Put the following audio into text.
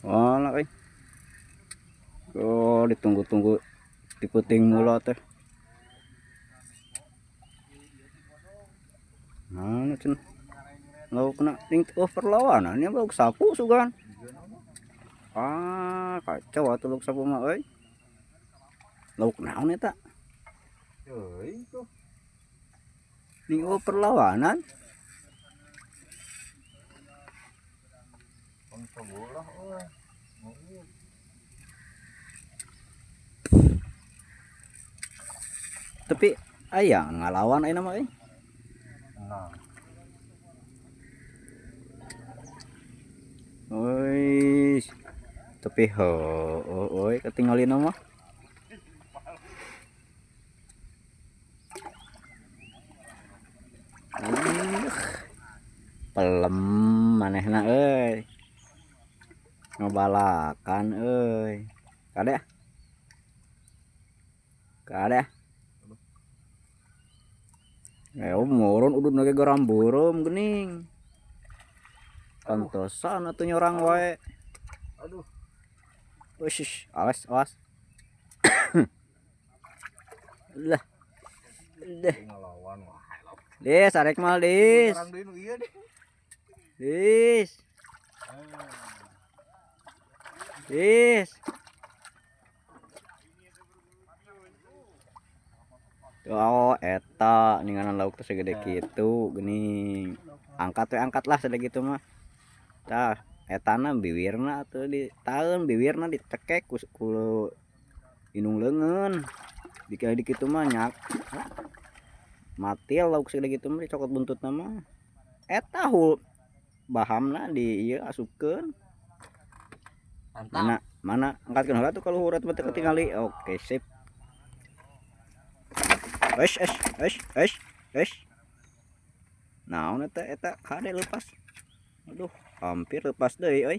Wala euy. Oh, ditunggu-tunggu ti peuting mula teh. Mana cenah? Laukna ning oh perlawanan nya lauk sapu sugan. Ah, kacau atuh lauk sapu mah euy. Lauk naon eta? Teuing tuh. Ning oh perlawanan. Pang sebelah euy. Oh, iya. Tapi aya ngalawan ayeuna mah euy. Nah, Woi. Tapi heueuh euy katingalina mah. Ih, pelem manehna euy. Ngabalakan euy. Kade ah. Kade ah. Eh, moron udud ge garam beureum geuning. Pantesan atuh nyorang wae. Aduh. Ush, awas, awas. Lah. Dah. Ngelawan wah. Dis, arek mal, Dis. Orang deui nu ieu deh. Dis. Dis. Oh, eta ninganan lauk teh segede kitu geuning. Angkat we angkat lah segede kitu mah. Tah, etana biwirna atuh di taeun biwirna dicekek ku ku indung leungeun. Dikira di kitu mah nyak. Mati lauk segede kitu mah dicokot buntutna mah. Eta hul bahamna di ieu asupkeun. Mantap. Mana mana angkatkeun heula tuh kalau urat mah teu ketingali. Oke, sip. Esh esh esh esh esh. Naon eta eta kade lepas. Aduh, hampir lepas deui euy.